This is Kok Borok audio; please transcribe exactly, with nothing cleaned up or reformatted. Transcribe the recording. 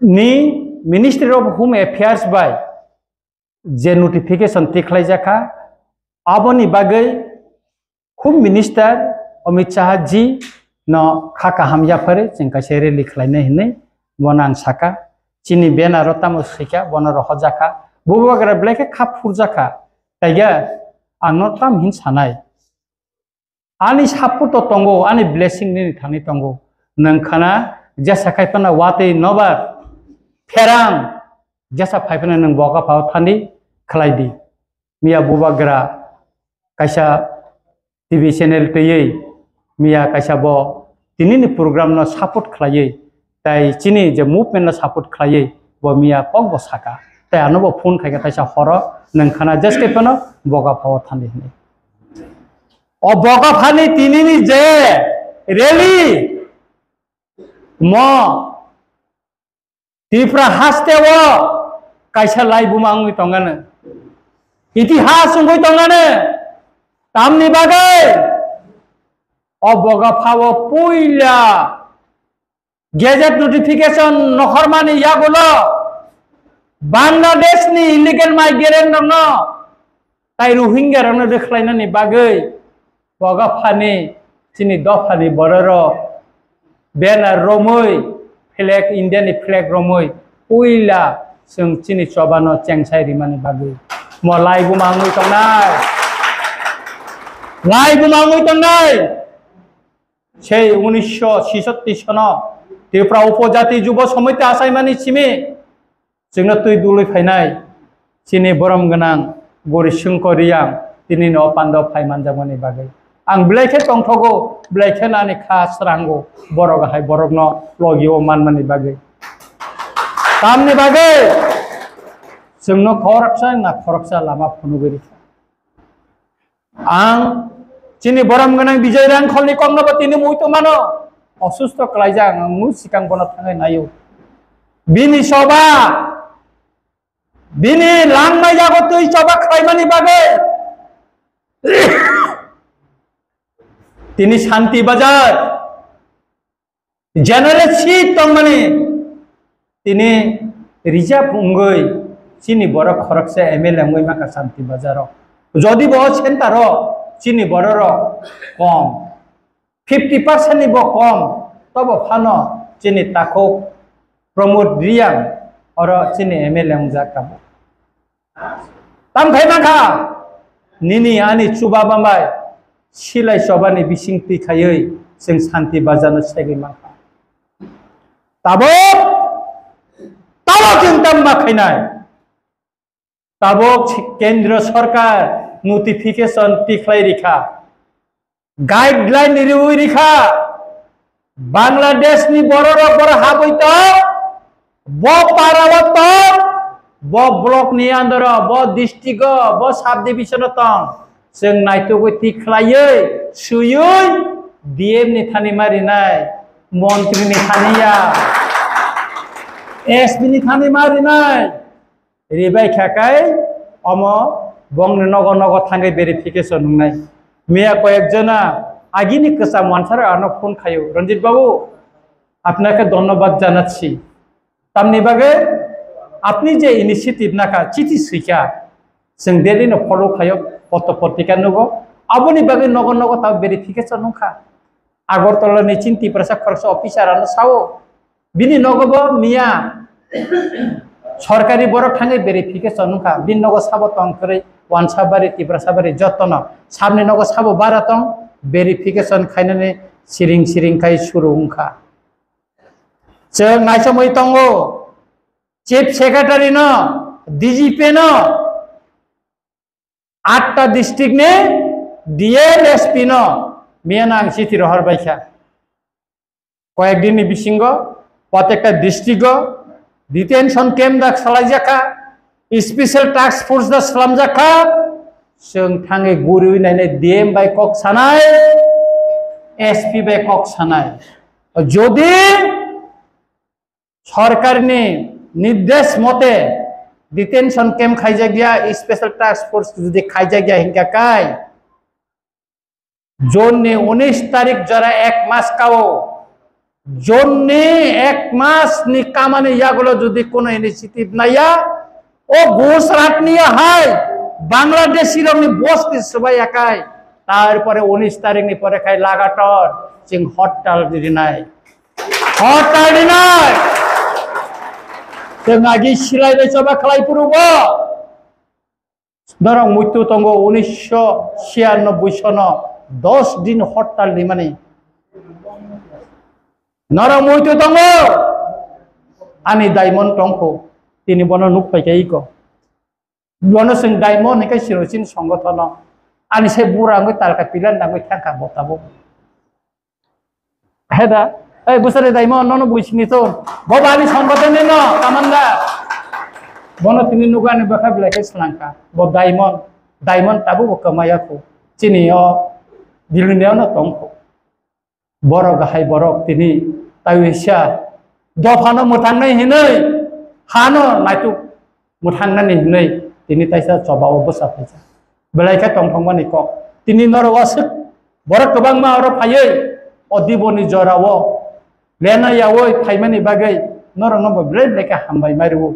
ni Ministry of Home Affairs bai je notification tikhlaijakha, aboni bagwi Home Minister Amit Shah ji no kha kaham yaphari chwng kaisa rally khlainai hinwi bono ang saka. Chini banner o tamo swikha, bono rohorjakha. Bubagra belai khe kha phurjakha. Taiga ang no tam hin sanai. Ani support o tongo, ani blessing nini thani tongo. Nwng khana jesa khai phano watwi nobar pherang jesa phai phano nwng boga phao thani khlai di. Miya bubagra kaisa T V channel twiwi miya kaisa bo tinini program no support khlaiwi tai chini je movement no support khlaiwi bo miya kok bo saka tai ano bo phone khaika taisa horo nwng khana jeske phano boga phao thani hinwi. O boga phani tinini je rally mo Tripura haste o kaisa laibuma wngwi tongano, itihas wngwi tongano. Tamni bagwi o boga phao puila gazette notification nokhormani yagulo Bangladesh ni illegal migrant rokno tai Rohingya rokno rwkhlainani bagwi boga phani chini dophani bororok banner romwi flag, India ni flag romwi puila chwng chini chobano chengsai rimani bagwi mo laibuma wngwi tongnai, laibuma wngwi tongnai. Sei unisho sisatti sono Tripura Upojati Jubo Samiti achaimani simi chwngno twi dului phainai chini borom gwnang Gori Singko Riyang tinini o pando phai manjakmani bagwi ang belai khe tongthogo, belai khe nani kha srango borok hai borokno logio manmani bagwi. Tamni bagwi chwngno khoroksa na khoroksa lama phunugwi rikha. Ang chini borom gwnang Bijay Rangkholni kokno bo tini muitu mano, osusto kwlaijak, ang mui sikang bono thangwi naio. Bini soba, bini langmai yago twi soba khlaimani bagwi tini Shanti Bazar general seat tongmani tini reserve wngwi chini borok khoroksa M L A wngwi maka Shanti Bazar o. Jodi bo center o chini borok rok kom, fifty percent ni bo kom, tobo phano chini takhuk Pramod Riyang oro chini M L A wngjak tabuk. Tam khai mankha, nini ani chuba bambai silai chobani bising twi khaiwi chwng Shanti Bazar no segwi mankha. Tabuk, tabuk chwng tam ma khainai. Tabuk Kendra Sarkar notification tikhlai rikha. Guideline riwi rikha. Bangladesh ni borok rok boro habwi tong, bo para o tong, bo block ni under o, bo district o, bo sub division o tong. Chwng naitugwi tikhlaiwi, swiwi D M ni thani ma rinai, montri ni thani ya, S P ni thani ma rinai. Ribai kha kai omo bongni nogo nogo thangwi verification wngnai. Miya koyek jona agini kwcham wansarok ano phone khaio, "Ranjit babu, আপনাকে ধন্যবাদ জানাচ্ছি।" Tamni bagwi apni je initiative nakha, chithi swikha, chwng daily no follow khaio, potro potrika nugo, aboni bagwi nogo nogo ta verification wngkha. Agartala ni chini Tiprasa khoroksa officer ano sao, bini nogo bo miya sorkari borok thangwi verification wngkha, bini nogo sabo tong kwrwi, Wansabari, Tiprasabari jotono, sabni nogo sabo bara tong, verification khainani siring siring khai suru wngkha. Chwng naichomwi tongo, Chief Secretary no, D G P no, atta district ni D M, S P no miya nang chithi rohor baikha. Koyek din ni bisingo protekta district o detention camp da salaijakha, special task force da slamjakha, chwng thangwi guriwi nainai D M bai kok sanai, S P bai kok sanai. Jodi sorkarni nirdesh mote detention camp khaijak ya, special task force jodi khaijak ya hinkha kai, June ni unis tarik jora ek mas kao Jonni ek mas ni kamani yagulo jodi kono initiative naya, o Gujarat ni hai Bangladeshi rokni bosti swbai akai, tarpore unis tarik ni pore khai lagator chwng hortal rinai, hortal rinai. Chwng agi silai bai choba khlai phurubo. Norok muitu tongo unisho chiyanoboi sono dos din hortal rimani. Norok muitu tongo. Ani Diamond tongkho. Tini bono nuk pai khe iko. Bono chwng Diamond hinkhe siro chini songotono. Ani se bura wngwi talka pilan nangwi thangkha bo tabuk. Heda, ei bwsari Diamond nono bui sini to. Bo bani songkotoni no, kamanda. Bono tini nugani bwkha belai khe swlangkha. Bo Diamond, Diamond tabuk bo kwmaya kho. Chini o Diluni o no tongkho. Borok hai borok tini taiwisa dophano mwthangnai hinwi hano naituk mwthangnani hinwi tini taisa chobao bwsa phaisa. Belai khe tongthokmani kok. Tini norok aswk borok kwbangma oro phaiwi o diboni jorao lena yaui phaimani bagwi norokno bo belai belai khe hambai mai rwo.